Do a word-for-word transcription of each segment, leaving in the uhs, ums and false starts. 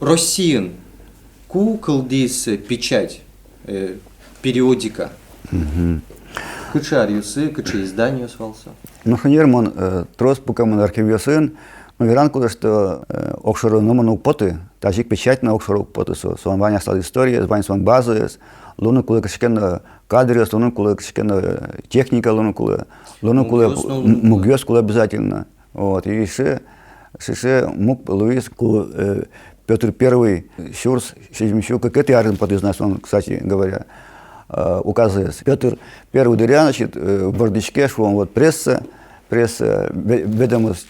Россиын ку кылдӥз печать, э, периодика? Мгм. Кыӵе аръёсы, кыӵе изданиос вал со? Ну, шонер мон, э, трос пукамын архивъёсын, но веран кулэ, что, э, огшоры номыр но уг поты, тазьы ик печать но огшоры уг поты со. Солэн вань аслаз историез, вань солэн базаез, луыны кулэ кыӵе ке но кадръёс, луыны кулэ кыӵе ке но, э, техника, луыны кулэ, луыны кулэ мугъёс но, м-, луыны кулэ. Мугъёс кулэ обязательно. Вот, и сыӵе, сыӵе муг луиз, ку, э, Пётр Первый сюрс сизьымсю кыкетӥ арын потӥз на солэн, кстати говоря, э, указэз. Пётр Первый дыръя, значит, э, вордӥське, шуом, вот пресса, пресса, ве-, ведомость,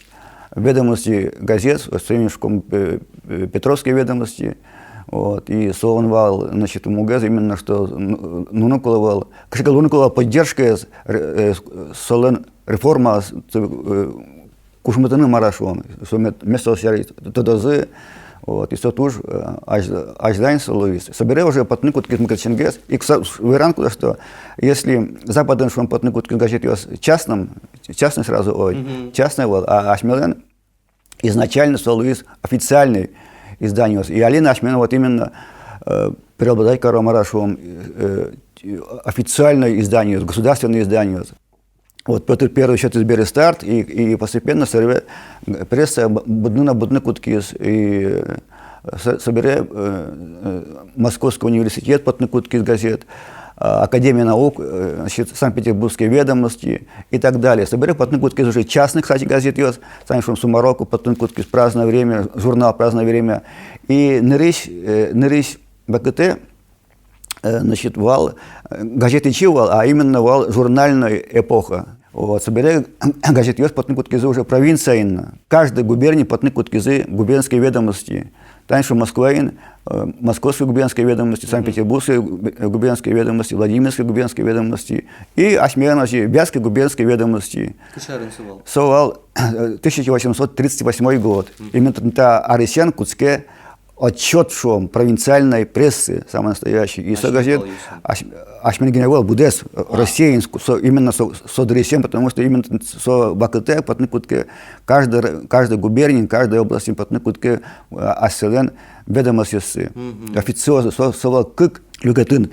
«Ведомости» газет, вот, соин ик шуом, э, э, «Петровские ведомости». Вот, и солэн вал, значит, мугез именно, что, ну, луыны кулэ вал, кыӵе ке луыны кулэ вал поддержкаез, ре-, э, солэн реформаез, э, кужмытыны, мар-а шуом, со мед-, мед со сярысь тодозы. Вот, и со туж, э, азь-, азьлань со луиз. Собере уже потыны кутскиз мукетсьынгес. И со веран кулэ, что если Западын, шуом, потыны кутскиз газетъёс частным, частный сразу, ой, мгм, частный вал, а асьмелэн изначально со луиз официальный изданиос. И али но асьмелэн вот именно, э, преобладать каро, мар-а шуом, э, э, официальный изданиос, государственный изданиос. Вот Пётр Первый сётӥз бере старт, и, и постепенно собере пресса б-, будыны но будыны кутскиз, и, э, со-, собере, э, э, Московский университет потыны кутскиз газет, а, Академия наук, э, значит, «Санкт-Петербургские ведомости» и так далее. Собере потыны кутскиз уже частный, кстати, газетъёс, тани, шуом, «Сумарок» потыны кутскиз, «Праздное время», журнал «Праздное время». И нырысь, э, нырысь вакытэ, э, значит, вал, э, газет ичи вал, а именно вал журнальной эпоха. Вот, собере газетъёс потыны кутскизы уже провинциын но. Каждой губернии потыны кутскизы «Губернские ведомости». Тани, шуом, Москваын, э, «Московские губернские ведомости», мгм, «Санкт-Петербургские губ-, э, губернские ведомости», «Владимирские губернские ведомости» и асьмелэн озьы «Вятские губернские ведомости». Кыӵе арын со вал? Со вал, э, тысяча восемьсот тридцать восьмой год. Мгм. Именно та арысен кутске отсчёт, шуом, провинциальной прессы, самой настоящей. И со газет, ась-, асьмелэн гинэ ӧвӧл, быдэс, э, Россиын, ск-, со, именно со, со дырысен, потому что именно со вакытэ потыны кутске каждой р-, каждой губерниын, каждой областьын потыны кутске, э, асьсэлэн ведомостьёссы. Мгм. Официозно, со, со вал кык люкетын.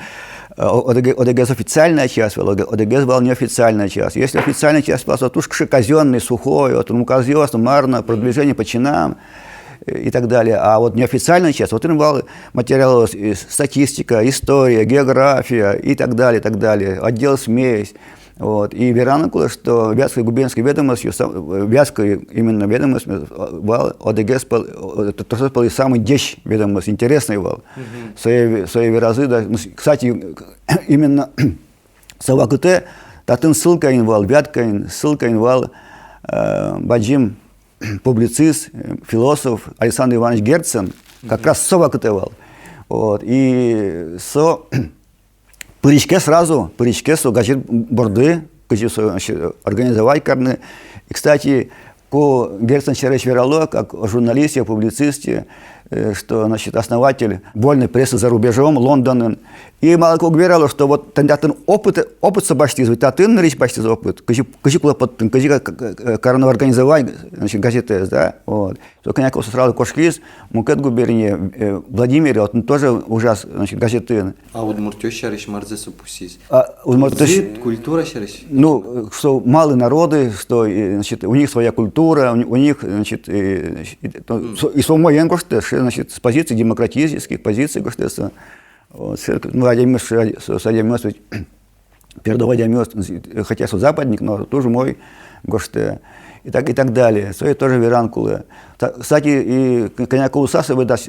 Э, о-, одӥге-, одӥгез официальная часть вал, одӥ-, одӥгез вал неофициальная часть. Если официальная часть вал, со туж кыӵе казённый, сухой, вот, ну, указъёс но, мар но, продвижение по чинам, э, и так далее. А вот неофициальная часть, вот отын вал материалъёс, э, статистика, история, география и так далее, и так далее. Отдел «Смесь». Вот. И вераны кулэ, что «Вятская губернская ведомость», э, «Вятская» именно ведомость, э, вал одӥгез пол-, э, т-, тросэз пӧлысь самой ӟеч ведомость, интересной вал. Мгм. Сое ве-, сое веразы, да, ну, с-, кстати, именно со вакытэ татын ссылкаын вал, Вяткаын ссылкаын вал, э, бадӟым публицист, э, философ Александр Иванович Герцен, как раз со вакытэ вал. Вот. И со пыриське сразу, пыриське со газет борды, кызьы со, значит, организовать карыны. И, кстати, ку Герцен сярысь верало, как о журналисте, о публицисте, э, что, значит, основатель вольной прессы за рубежом, Лондонын. И малы ке уг верало, что вот тани татын опыт, опыт со басьтӥз, ведь татын нырысь басьтӥз опыт. Кызьы, кызьы кулэ поттыны, кызьы ка-, ка-, ка-, кароно организовать, значит, газетэз, да, вот. Со кӧня ке со сразу кошкиз мукет губерние, э, Владимире, отын тоже ужаз, значит, газетын. А удмуртъёс сярысь марзэ со пусйиз? А, удмуртъёс... Язык, культура сярысь? Ну, что малые народы, что, э, значит, у них своя культура, у, у них, значит, э, и, то, со, и со умоен гожтэ, что, значит, с позиций демократических позиций гожтэ со. Вот, церковь, ну, адямиос, со, со адямиос ведь, передовой адямиос, хотя со западник, но туж умой гожтэ. И так, и так далее. Сое тоже вераны кулэ. Та-, кстати, и к-, кӧня ке луысал со, ведь, да, с-,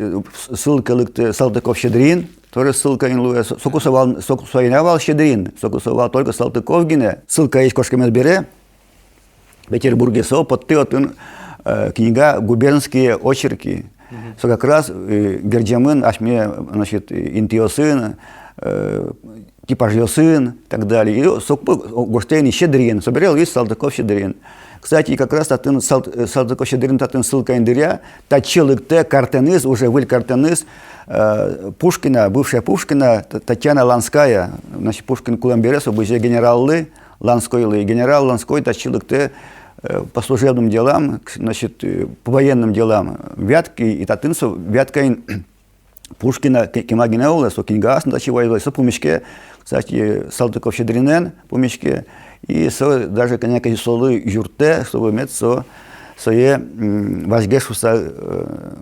ссылка лыктэ Салтыков-Щедрин, тоже ссылкаын луэ. Со-, соку со вал, соку со ӧй на вал Щедрин, соку со вал только Салтыков гинэ. Ссылкаысь кошкемез бере, Петербурге со поттӥ отын, э, книга «Губернские очерки». Мгм. Со как раз, э, герӟемын асьме, значит, интыосын, э, типажъёсын и так далее. И соку гожтэ ини Щедрин, собере луиз Салтыков-Щедрин. Кстати, как раз татын Салт-, э, Салтыков-Щедрин татын ссылкаын дыръя, татчы лыктэ картэныз, уже выль картэныз, э, Пушкина, бывшая Пушкина, Т-, Татьяна Ланская, значит, Пушкин кулэм бере со бызе генераллы, Ланскойлы. Генерал Ланской татчы лыктэ, э, по служебным делам, к-, значит, э, по военным делам Вятки, и татын со Вяткаын Пушкина ке-, кема гинэ улэ, со книгаос но татчы вайизы, со пумиське, кстати, Салтыков-Щедринэн пумиське, и со даже кӧня ке солы юрттэ, чтобы мед со, сое, м, вазьгес шуыса, э,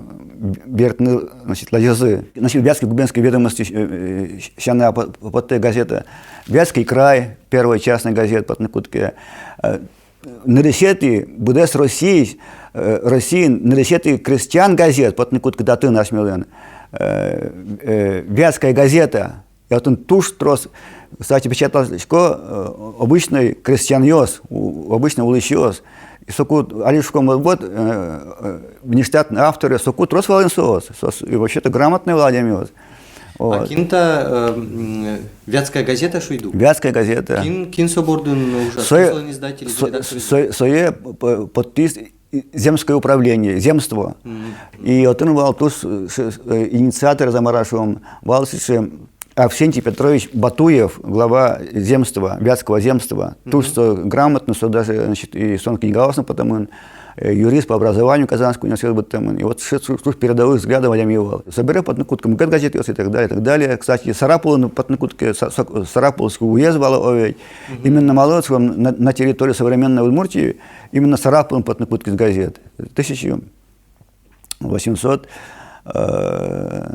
бертыны, значит, лэзёзы. Значит, «Вятский губернский ведомости», э, э, сяна по-, поттэ газета, «Вятский край», первой частной газет поттыны кутске, э, нырысетӥ быдэс Россиысь, э, Россиын нырысетӥ крестьян газет поттыны кутске татын асьмелэн, э, э, «Вятская газета». И отын туж трос, кстати, печаталлячко, э, обычной крестьянъёс, у-, обычной улӥсьёс. И соку али шуком вот, вот, э, э, внештатный авторъёс, соку трос валэн соос, соос и вообще-то грамотной вал адямиос. А вот. Кин та, э, м, «Вятская газета» шуид-а? «Вятская газета». Кин, кин со бордын ужа? Сое, кин солэн издатель, со-, редактор? Со-, сое п-, п-, поттӥз и-, земское управление, земство. Мгм. И отын вал туж, э, ш-, э, инициатор, замарашом, вал сыӵе Авксентий Петрович Батуев, глава земства, Вятского земства. Мгм. Туж со грамотный, со даже, значит, и со книгаосын потэмын, э, юрист по образованию, Казанской университет быдтэмын. И вот сыӵе туж, туж передовых взглядов адями вал. Собере поттыны кутске мукет газетъёс и так далее, и так далее. Кстати, Сарапулын поттыны кутске, Са-, Са-, Сарапулский уезд вал, о ведь. Мгм. Именно малы вот, что на, на территории современной Удмуртии, именно Сарапулын поттыны кутскиз газет. Тысяча восемьсот, э,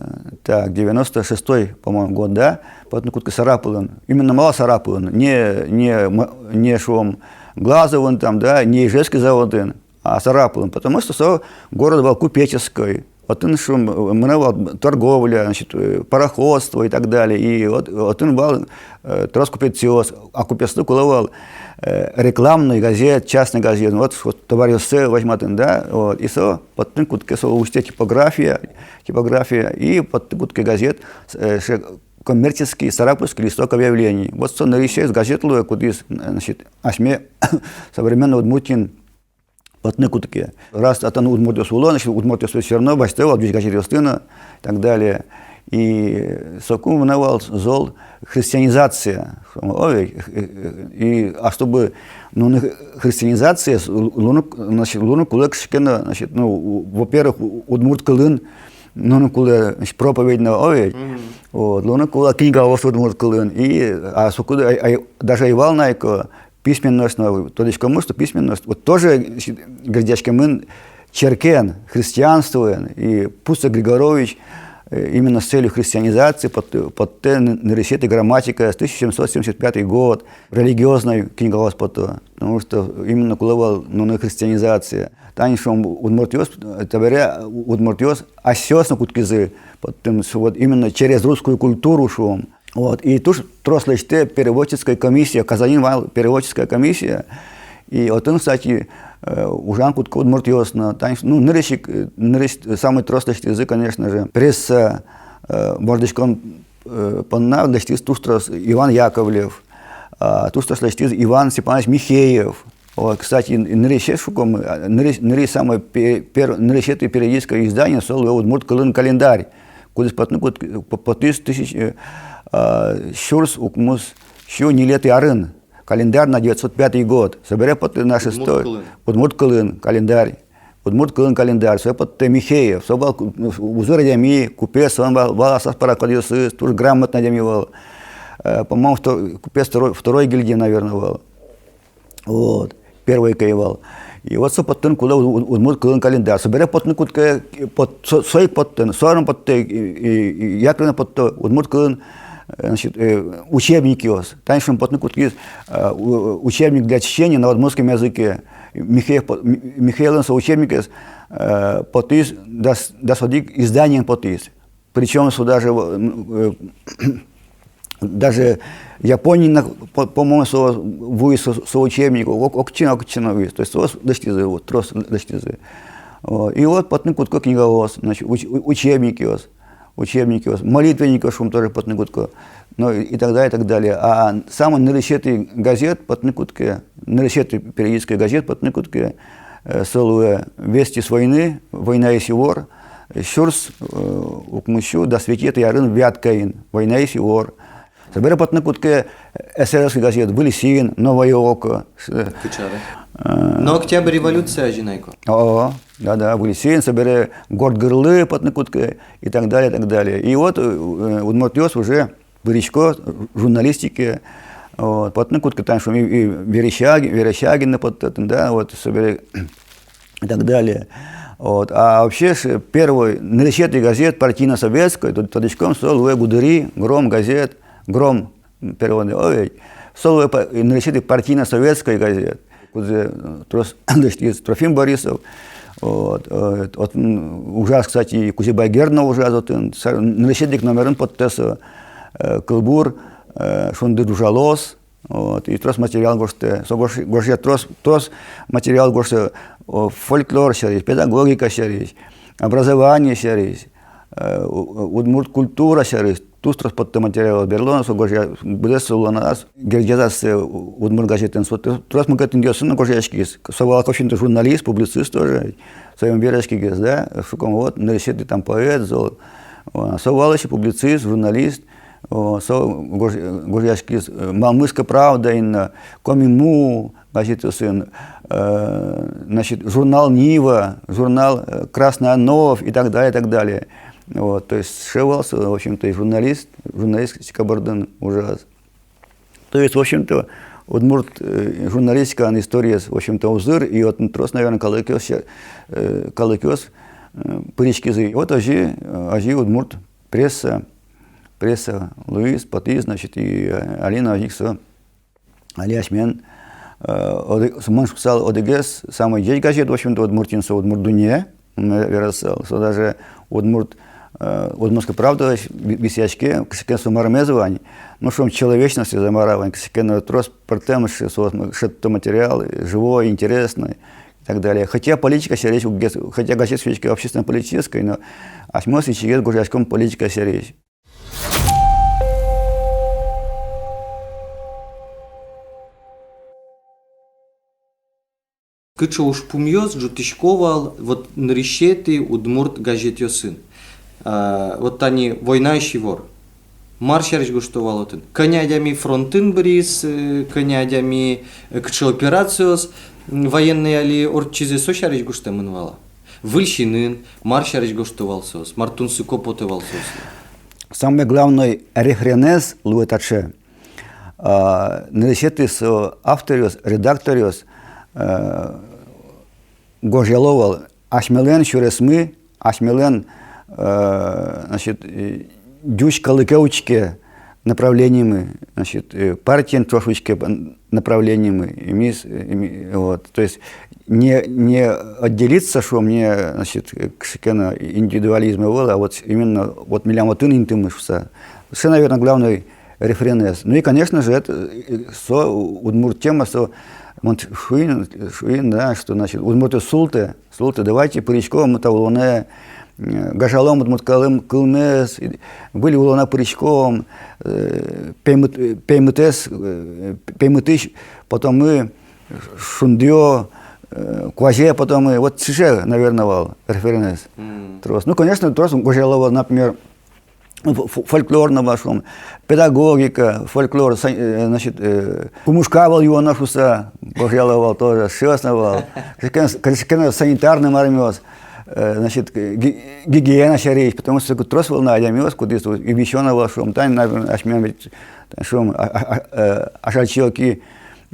так, девяносто шестой, по-моему, год, да, поттыны кутске Сарапулын. Именно малы Сарапулын, не, не, м-, не, шуом, Глазовын там, да, не Ижевский заводын, а Сарапулын, потому что со город вал купеческой. Отын, шуом, мынэ вал торговля, значит, э, пароходство и так далее. И вот, отын вал, э, трос купецъёс, а купецлы кулэ вал, э, рекламной газет, частной газет, вот, вот товаръёссэ возьматыны, да, вот, и со поттыны кутске, со усьтэ типография, типография, и поттыны кутске газет, э, ше-, коммерческий, «Сарапульский листок объявлений». Вот со нырысез газет луэ, кудӥз, значит, асьме современной Удмуртиын поттыны кутске. Раз татын удмуртъёс уло, значит, удмуртъёс всё равно басьто вал ӟуч газетъёсты но и так далее. И соку мынэ вал зол христианизация. Ой, э, э, и, а чтобы, ну, ну, христианизация, с-, лу-, луыны, значит, луыны кулэ кыӵе ке но, значит, ну, у-, во-первых, у-, удмурт кылын, ну, ну, кулэ, значит, проповедь но, ой, мгм, вот, луыны кулэ книгаос удмурт кылын. И, а соку, а, а, даже ӧй вал на ик письменность, но тодӥськомы, что письменность вот тоже герӟаськемын черкен, христианствоен, и Пуцек Григорович, э, именно с целью христианизации пот-, поттэ н-, нырысетӥ грамматика, тысяча семьсот семьдесят пятый год, религиозной книгаос потто, потому что именно кулэ вал, ну, ну, христианизация. Тани, шуом, удмуртъёс, табере удмуртъёс асьсэос но кутскизы, потому что вот именно через русскую культуру, шуом, вот, и туж трос лэсьтэ переводческая комиссия, Казаньын вал переводческая комиссия, и отын, кстати, э, ужаны кутско удмуртъёс но, тани, ну, нырысь ик, э, нырысь, самый трос лэсьтӥзы, конечно же, пресса, э, вордӥськон, э, понна лэсьтӥз туж трос Иван Яковлев, а, туж трос лэсьтӥз Иван Степанович Михеев. Вот, кстати, н-, нырысез шуком, а, нырысь, нырысь самой пе-, пер-, нырысетӥ периодическое издание, со луэ удмурт кылын календарь. Кудӥз поттыны кут-, по-, потӥз тысяч, э, а, сюрс укмыс сю ньылетӥ арын. Календарь на девятьсот пятый год. Собере поттэ на шестой. Удмурт кылын. Удмурт кылын календарь. Удмурт кылын календарь. Сое поттэ Михеев. Со вал ку-, узыр адями, купец, со вал, вал аслаз пароходъёсыз, туж грамотной адями вал. Э, по-моему, вто-, купец второй, второй гильдии, наверное, вал. Вот. Первой ке ӧй вал. И вот со поттыны кулэ у-, у-, удмурт кылын календарь. Собере поттыны кутске, пот-, со-, сое поттэ, со арын поттэ, и, и, и Яковлев но поттэ удмурт кылын, э, значит, э, учебникъёс. Тани, шуом, поттыны кутскиз, э, у-, учебник для чтения на удмуртском языке. Михеев по-, Ми-, Михеевлэн со учебникез, э, потӥз дас, дас одӥг изданиен потӥз. Причём со даже, э, даже Япониын, по-, по-моему, со вуиз со, со учебник, ог-, огчын, огчын вуиз. То есть соос лэсьтӥзы, вот, трос лэсьтӥзы. Вот. И вот поттыны кутско книгаос, значит, уч-, у-, учебникъёс, учебникъёс, молитвенникъёс, шуом, тоже поттыны кутско. Ну, и, и так далее, и так далее. А самой нырысетӥ газет поттыны кутске, нырысетӥ периодической газет поттыны кутске, э, со луэ «Вести с войны», «Война и сивор», сюрс, э, укмыс сю дас витетӥ арын Вяткаын, «Война и сивор». Собере потыны кутске эсеровской газет «Выль син», «Новое око». С-, э, кыӵе ары? Э, но Октябрь революция озьы ик. О, да-да, «Выль син», собере «Горд гырлы» потыны кутске и так далее, и так далее. И вот, э, э, удмуртъёс уже пырисько журналистикае, вот, потыны кутске тани, шуом, и, и Верещаги-, Верещагинэ потэ татын, да, вот, собере и так далее. Вот. А вообще ж первой нырысетӥ газет партийно-советской, то-, тодӥськом, со луэ «Гудыри», «Гром» газет, «Гром», м, переводэ, ой, со луэ па-, нырысетӥ партийно-советской газет. Кудзэ, э, трос лэсьтӥз Трофим Борисов. Вот, э, отын ужаз, кстати, Кузебай Герд но ужаз отын. Са-, нырысетӥ ик номерын поттэ со, э, кылбур, э, «Шундыд ужалоз». Вот, и трос материал гожтэ. Со гож-, гожъя трос, трос материал гожтэ, о, фольклор сярысь, педагогика сярысь, образование сярысь, э, у-, у-, удмурт культура сярысь. Туж трос поттэ материал. Берло но со гожъя, быдэс улоназ герӟаз ассэ у-, «Удмурт» газетын. Со тр-, трос мукет интыосын но гожъяськиз. Со вал, в общем-то, журналист, публицист тоже. Соин вераськигес, да, шуком, вот, нырысетӥ там поэт, зол. О, со вал ещё публицист, журналист. О, со гож-, гожъяськиз, э, «Малмыжской правдаын», «Коми му» газетаосын, э, значит, журнал «Нива», журнал, э, «Красная новь» и так далее, и так далее. Вот, то есть сыӵе вал со, в общем-то, и журналист, журналистика бордын ужаз. То есть, в общем-то, удмурт, э, журналистикалэн историез, в общем-то, узыр, и отын трос, наверное, калыкъёс, э, калыкъёс, э, пыриськизы. И вот озьы, э, озьы удмурт пресса, пресса луиз, потӥз, значит, и, э, али но озьы ик со, али асьмелэн, э, одӥг, мон шуысал, одӥгез самой ӟеч газет, в общем-то, Удмуртиын, со «Удмурт дунне», м, верасал, со даже удмурт, э, «Удмуртская правда» ви-, висъяське, кыӵе ке но со мармез вань, ну, шуом, человечностез мар-а вань, кыӵе ке но трос пӧртэм ш-, со м-, шедьто материал, живой, интересный и так далее. Хотя политика сярысь уг гес-, хотя газет шуиське общественно-политической, но асьмеос ичигес гожъяськом политика сярысь. Кыӵе ужпумъёс ӝутӥсько вал вот нырысетӥ удмурт газетъёсын? А, вот тани «Война и ивор». Мар сярысь гожто вал отын? Кӧня адями фронтын быриз, э, кӧня адями, э, кыӵе операциос, м, военной али ортчизы, со сярысь гожтэмын вал-а? «Выль синын» мар сярысь гожто вал соос? Мар тунсыко потэ вал соос? Самой главной рефренэз луэ таӵе. А, нырысетӥ со авторъёс, редакторъёс, э, гожъяло вал: асьмелэн сюресмы, асьмелэн, э, значит, э, ӟуч калыке учке направлениемы, значит, э, партиен ӵош учке направлениемы, и ми с-, э, и ми, вот, то есть не, не отделиться, шуом, не, значит, э, кыӵе ке но индивидуализм ӧвӧл, а вот именно вот милям отын интымы шуыса. Сыӵе, наверное, главной рефренэз. Ну и, конечно же, это, э, со удмурт тема, со, мон шуи, шуи, да, что, значит, удмуртъёс, султэ, султэ, давайте пыриськом та улонэ, э, гажалом удмурт кылэм-, кылмес, и выль улонэ пыриськом, э, пеймыт-, пеймытэз, э, пеймытысь потомы, шундыё, э, куазе потомы. Вот сыӵе, наверное, вал рефренэз. Мгм. Трос. Ну, конечно, трос гожъяло вал, например, ф-, ф-, фольклор но вал, шуом, педагогика, фольклор, са-, э, значит, э, кумышка вал юоно шуыса гожъяло вал тоже, сыӵеос но вал. Кыӵе ке но, кыӵе ке но санитарный мармеос, э, значит, э, ги-, гигиена сярысь, потому что трос вал на адямиос, кудӥз и висёно вал, шуом, тани, наверное, асьмелэн ведь, шуом, а, а, а, э, Ашальчи Оки,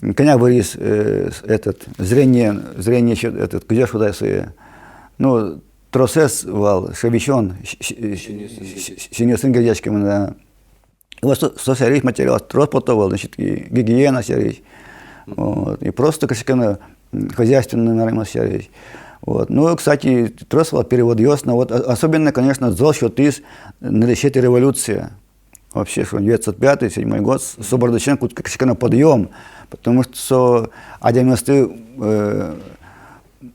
кӧня выриз, э, с-, этот, зрение, зрение ещё, этот, кызьы шуод сое. Ну, тросэз вал, шевисён, с-, с-, синъёсын герӟаськемын, да. И вот со, со сярысь материал трос пото вал, значит, и гигиена сярысь. Вот. И просто кыӵе ке но, м, хозяйственный мармеос сярысь. Вот. Ну, кстати, трос вал переводъёс, но вот о-, особенно, конечно, зол сётӥз нырысетӥ революция. Вообще, шуом, девятьсот пятый, седьмой год, с-, со бордысен кутске кыӵе ке но подъём, потому что со адямиосты, э,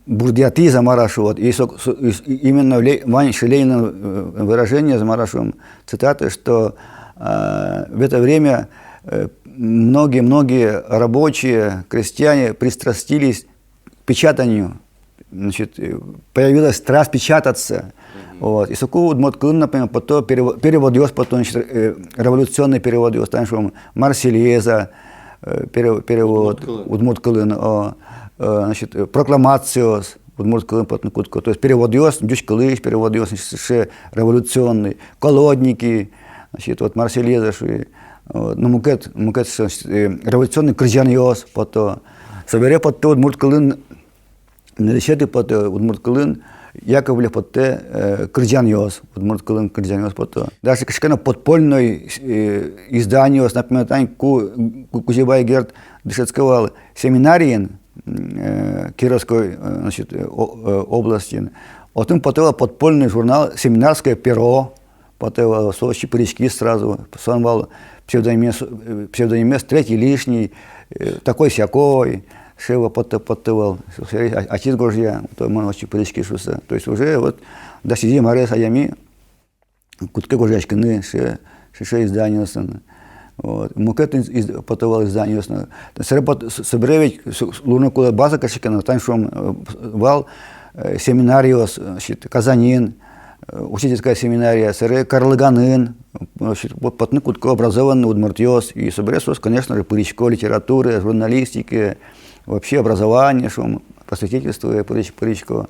бурдъятӥз-а, мар-а шуод, и со, со, и с-, и именно Ле-, вань ещё Ленина, э, выражение, мар-а шуом, цитата, что, э, в это время, э, многие-многие рабочие, крестьяне пристрастились к печатанию. Значит, э, появилась страсть печататься. Мгм. Вот. И соку удмурт кылын, например, потто перево-, переводъёс потто, значит, э, революционный переводъёс, тани шуом, Марсельеза, э, пере-, перевод удмурт кылын, удмурт кылын, о, э, значит, э, прокламациос удмурт кылын потыны кутско. То есть переводъёс, ӟуч кылысь переводъёс, значит, сыӵе революционный, колодники, значит, вот Марсельеза шуи, вот, ну, мукет, мукет, значит, э, революционный кырӟанъёс потто. Собере потто удмурт кылын, нырысетӥ потто удмурт кылын, Яковлев поттэ, э, кырӟанъёс, удмурт кылын кырӟанъёс потто. Даже кыӵе ке но подпольной, э, изданиос, например, тани ку-, ку-, Кузебай Герд дышетске вал семинариын, м, э, Кировской, э, значит, э, о-, э, областьын. Отын потэ вал подпольный журнал «Семинарское перо», потэ вал, со отчы пыриськиз сразу, солэн вал псевдонимез, э, псевдонимез «Третий лишний», э, такой-сякой, шева потэ, потэ вал, со, со, а-, ачиз гожъя, то мон отчы пыриськи шуса. То есть уже вот дас сизьым арес адями кутске гожъяськыны сыӵе, сыӵе изданиосын. Вот. Мукет из-, из-, потэ вал изданиос но. Собере пот-, с-, собере ведь с-, с-, луыны кулэ база кыӵе ке но, тани шуом, э, вал, э, семинариос, э, значит, Казанин, э, учительская семинария, собере Карлыганын, э, значит, вот потыны кутско образованный удмуртъёс, и собере соос, конечно же, пырисько литературае, журналистикае, вообще образование, шуом, просветительствое пырись-, пырисько.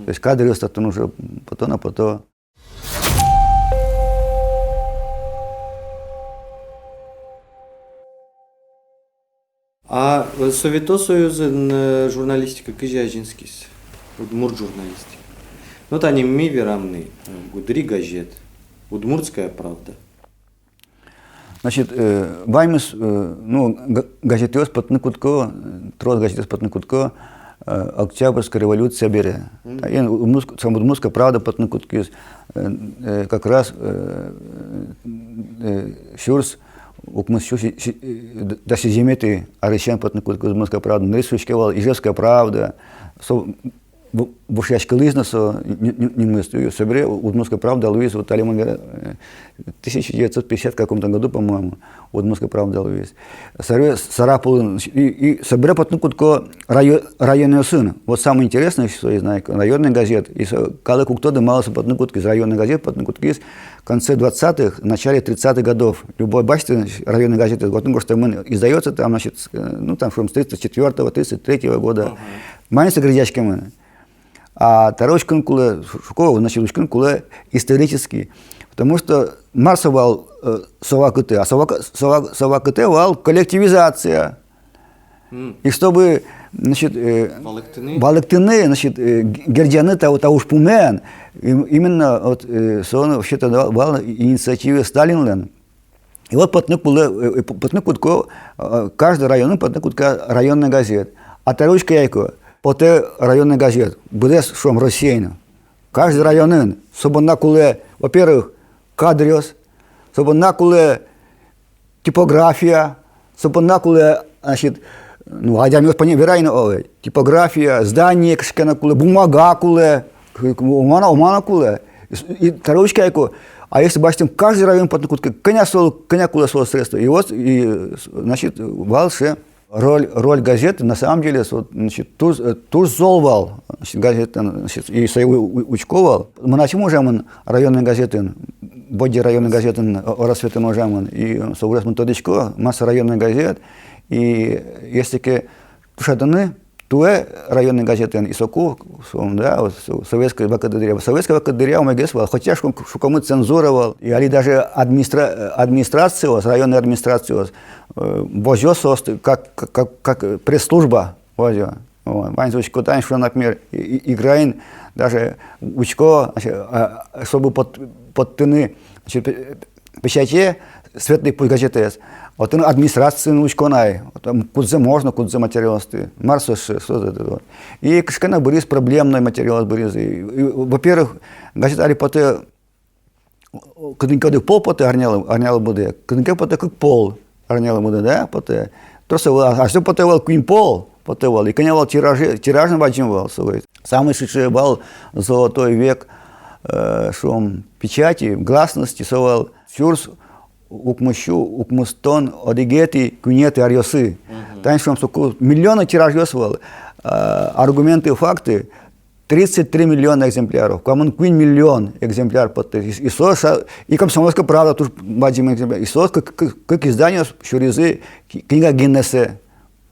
То есть кадръёс татын уже потто но потто. А, э, Совето Союзын, э, журналистика кызьы азинскиз? Удмурт журналистика. Ну, тани ми верамы ни, э, гудыри газет, «Удмуртская правда». Значит, э, ваньмыз, э, ну, г-, газетъёс потыны кутско, э, трос газетъёс потыны кутско, э, Октябрьская революция бере. Мгм. Тани удмуртск-, сам «Удмуртская правда» потыны кутскиз, э, э, как раз, э, э, сюрс укмыс сю си-, си-, э, д-, дас сизьыметӥ арысен потыны кутскиз «Удмуртская правда». Нырысь учке вал «Ижевская правда», со в-, вошъяськылӥз но со ни-, ни-, нимыз, и собере «Удмуртская правда» луиз, вот али мон вера, э, тысяча девятьсот пятьдесят каком-то году, по-моему, «Удмуртская правда» луиз. Собере Сарапулын, и, и собере потыны кутско райо-, районъёсын. Вот самое интересное, что я знаю, районный газет, и со-, калык уг тоды, малы со потыны кутскиз, районный газет потыны кутскиз в конце двадцатых, начале тридцатых годов. Любой басьты районный газет, вот он, что мы издаётся там, значит, с-, э, ну, там, шуом, с тридцать четвёртого, тридцать третьего года. Ага. Маин со герӟаськемын. А табере учкыны кулэ, шу-, шуко, значит, учкыны кулэ исторически. Потому что мар со вал, э, со вакытэ, а со вак-, со вак-, со вакытэ вал коллективизация. М. И чтобы, значит, э, валэктыны, валэктыны, значит, э, г-, герӟаны та, та ужпумен, им-, именно вот, э, со вообще-то вал инициатива Сталинлэн. И вот потыны кулэ, э, э, п-, потыны кутско, э, каждый районын потыны кутско районный газет. А табере учкы яйко, потэ районный газет, быдэс, шуом, Россиын. Каждый районын, со понна кулэ, во-первых, кадръёс, со понна кулэ типография, со понна кулэ, значит, ну, адямиос понна верай но, ой, типография, здание кыӵе ке но кулэ, бумага кулэ, к-, к-, омана, омана кулэ. И с-, и табере учкы яйко, а если басьтыны каждый район потыны кутске, кӧня солы, кӧня кулэ солы средство. И вот, и, с-, значит, вал сыӵе роль, роль газеты, на самом деле, с-, вот, значит, туж, э, туж зол вал, значит, газетын, значит, и сое у-, у-, учко вал. Мон ачим ужамын районной газетын, Бӧдья районной газетын, э, «Рассветын» ужамын, и, э, со вырез мон тодӥсько, мар со районной газет, и если ке тушатыны туэ районной газетын, и соку, со, да, вот, со-, советской вакыт дыръя, советской вакыт дыръя умойгес вал, хотя шуко-, шукомы цензура вал, и али даже администра-, э, администрациос, районной администрациос, э, возё соосты, как, как, как, как пресс-служба возё. Вот. Ваньзэ учко, тани шуо, например, и-, и-, Играын даже учко, значит, а, чтобы пот-, поттыны, значит, пе-, печате «Светлый путь» газетэз. Отын администрациын учко на ай, отын кудзэ можно, кудзэ материалъёсты. Мар со, со, со, со, вот. И кыӵе ке но быриз проблемной материалъёс быриз. И, и, во-первых, газета али потэ, кытын ке одӥг пол потэ арнялы, арнялы быдэ, кытын ке потэ кык пол арнялы быдэ, да, потэ. Трос ӧвӧл, а, асьсэ потэ вал куинь пол, потэ вал. И кӧня вал тираж, тираж но бадӟым вал, со вал. Самый сыӵе вал золотой век, э, шуом, печати, гласности, со вал сюрс укмыссю укмыстон одӥгетӥ, куинетӥ аръёсы. Мгм. Тани, шуом, соку миллионной тиражъёс вал, э, «Аргументы и факты», Тридцать три миллиона экземпляров. Куамын куинь миллион экземпляр поттӥз. И, и соос, а, и «Комсомольская правда» туж бадӟым экземпляр. И соос кык, кык, кык издание сюризы ки-, книга Гиннесэ.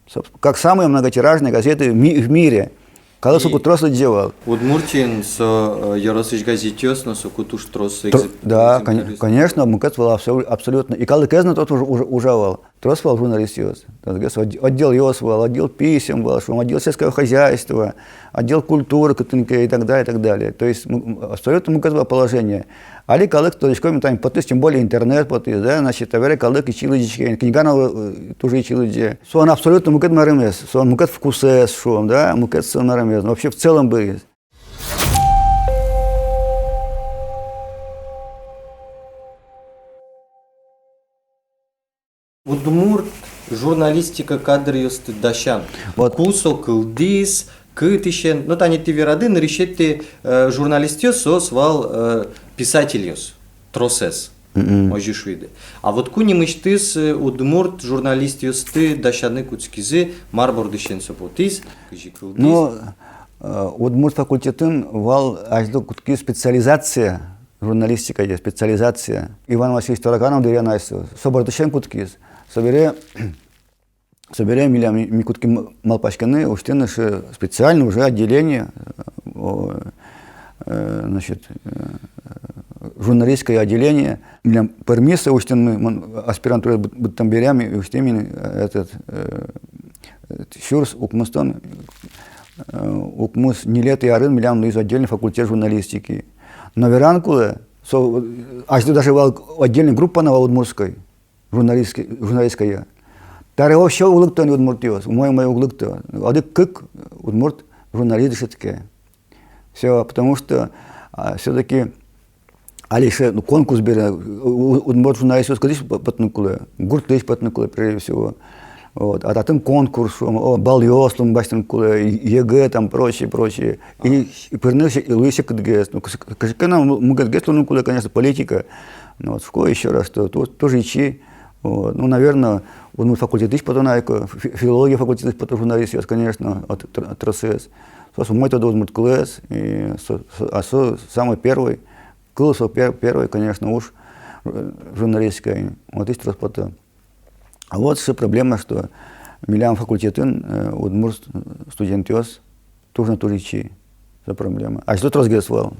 Собственно, как самые многотиражные газеты в ми-, в мире. Калык соку трос лыдӟе вал. Удмуртиын со, э, ёросысь газетъёс но соку туж трос. Тро-, экземп-, да, кон-, экземпляръёс, конечно, мукет вал абсол-, абсолютно. И калыкез но тот уж-, уж-, ужа вал. Трос вал журналистъёс. Тросгес отд-, отделъёс вал, отдел писем вал, шуом, отдел сельского хозяйства, отдел культуры, кытын ке, и так далее, и так далее. То есть, м, м, абсолютно мукет вал положение. Али калык тодӥське, тани потӥз, тем более интернет потӥз, да, значит, табере калык ичи лыдӟиське, книга но, э, туж ичи лыдӟе. Солэн абсолютно мукет марымез, солэн мукет вкусэз, шуом, да, мукет солэн марымез. Но вообще в целом быриз. Удмурт журналистика кадръёсты дасян. Вот. Ку со кылдӥз, кытысен. Ну, тани тӥ верады, нырысетӥ, э, журналистъёс, соос вал, э, писательёс, тросэз. Мгм. Озьы шуиды. А вот ку нимысьтыз, э, удмурт журналистъёсты дасяны кутскизы, мар бордысен со потӥз, кызьы кылдӥз? Ну, э, удмурт факультетын вал азьло кутскиз специализация, журналистикая специализация. Иван Васильевич Тараканов дыръя на со, со бордысен кутскиз. Собере, собере милям, ми кутским малпаськыны усьтыны специальное уже отделение, э, о, э, значит, э, журналистское отделение. Милям пӧрмиз усьтыны, мон аспирантураез быт-, быдтӥм бере, ми усьтӥм ини, э, этот, э, сюрс укмыстон, э, укмыс ньылетӥ арын милям луиз отдельный факультет журналистики. Но вераны кулэ, со, э, азьло даже вал отдельный группа на вал удмуртской, журналистской, журналистская. Табере вообще уг лыкто ни удмуртъёс, умой-умой уг лыкто. Одӥг-кык удмурт журналист дышетске. Всё, потому что, а, всё-таки али сыӵе, ну, конкурс бере, у-, у-, удмурт журналистъёс кытысь по-, потыны кулэ, гуртысь потыны кулэ, прежде всего. Вот. А татын конкурс, о, баллъёс луыны басьтыны кулэ, и ЕГЭ там, прочее, прочее. И, и пырыны се-, луэ секытгес. Ну, кыӵе-, кыӵе ке но му-, мукетгес луыны кулэ, конечно, политика. Ну, вот, шуисько ещё раз, что ту-, туж ичи. Вот. Ну, наверно, удмурт факультетысь потэ на ик, фи-, филология факультетысь потэ журналистъёс, конечно, вот, тр-, тросэз. Соос умой тодо удмурт кылэз, и со, со, а со самый первый, кыл со пер-, первый, конечно, уж, э, журналистикаын. Вот и трос потэ. А вот сыӵе проблема, что милям факультетын, э, удмурт студентъёс туж но туж ичи. Со проблема. Азьло тросгес вал.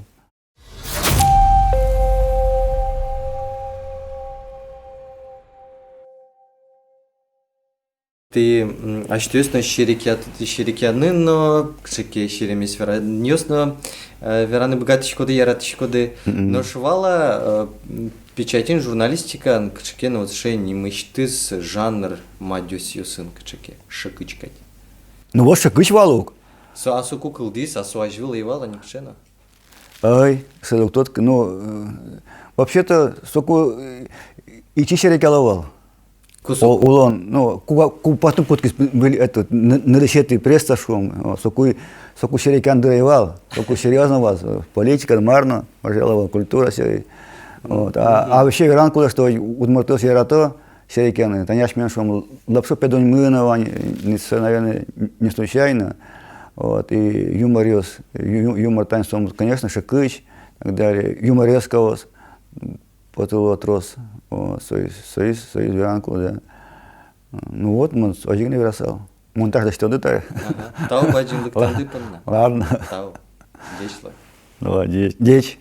Тӥ, м, асьтэос но серекъят-, серекъяны но, кыӵе ке серемес веранъёс но, э, вераны быгатӥськоды, яратӥськоды. Мгм. Нош вал-а, э, м, печатьын, журналистикаын кыӵе ке но вот сыӵе нимысьтыз жанр мадёсъёсын кыӵе ке, шӧкыч кадь? Ну вот шӧкыч вал ук. Со, а соку кылдӥз, а со азьвыл ӧй вал-а ни кыӵе но? Ой, сыӵе ук тодӥськы, ну, э, вообще-то, соку, э, ичи серекъяло вал. Кусо. О, улон, ну, ку-, ку-, потом кутскиз, были, этот, н-, нырысетӥ пресса, шуом, о, соку, соку серекъян дыр ӧй вал, соку серьёзно вал, э, политика, мар но, пожалуй, культура сярысь. Вот. А, а вообще вераны кулэ, что удмуртъёс ярато серекъяны. Тани асьмелэн, шуом, Лопшо Педуньмы но вань, не с-, наверное, не случайно. Вот. И юморъёс, ю-, юмор тани со, конечно, шӧкыч, и так далее. Юморескаос потыло трос. О, соиз, соиз, соиз вераны кулэ, да. Ну вот, мон озьы гинэ верасал. Монтаж дасьтоды та. Ага. Тау бадӟым лыктэмды понна. Ладно. Тау. Ӟеч луэ. Давай, ӟеч. Ӟеч.